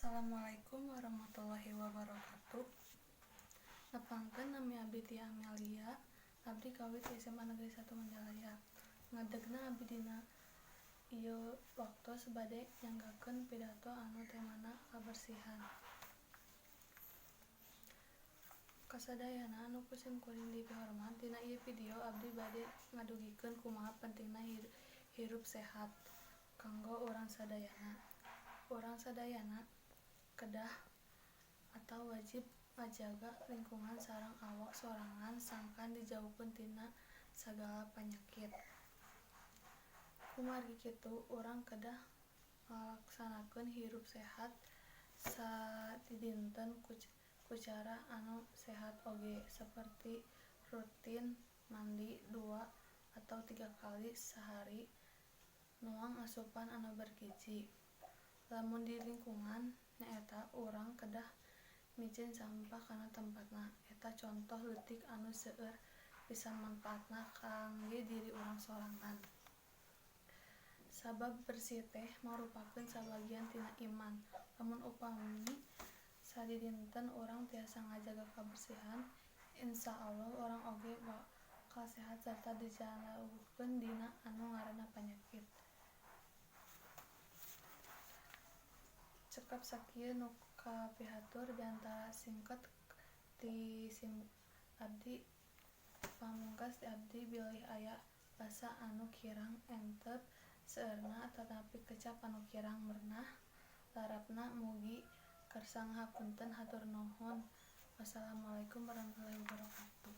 Assalamualaikum warahmatullahi wabarakatuh. Nepangkeun, nami abdi Tia Amelia. Abdi kawit ti SMA Negeri 1 Majalaya. Ngadegna abdi dina ieu waktos bade nyanggakeun pidato anu temana kabersihan. Kasadayana anu ku sim kuring dipihormat, dina ieu video abdi bade ngadugikeun kumaha pentingna hirup sehat kanggo urang sadayana. Urang sadayana kedah atau wajib ngajaga lingkungan sareng awak sorangan sangkan dijauhkeun tina sagala panyakit. Kumargi kitu, urang kedah ngalaksanakeun hirup sehat sadidinten ku cara anu sehat oge, saperti rutin mandi dua atau tiga kali sahari, nuang asupan anu bergizi. Lamun di lingkungan nyaeta urang kedah miceun sampah kana tempatna, eta contoh leutik anu seueur pisan mangpaatna kangge diri urang sorangan. Sabab bersih teh marupakeun sabagian tina iman. Lamun upami sadidinten urang tiasa ngajaga kabersihan, insyaallah urang oge bakal sehat sarta dijauhkeun tina anu ngaranna panyakit. Cekap sakieu nu kapihatur diantara singket ti sim abdi. Pamungkas ti abdi, bilih aya basa anu kirang entep seueurna atanapi kecap anu kirang merenah larapna, mugi kersa ngahapunten. Hatur nuhun. Wassalamualaikum warahmatullahi wabarakatuh.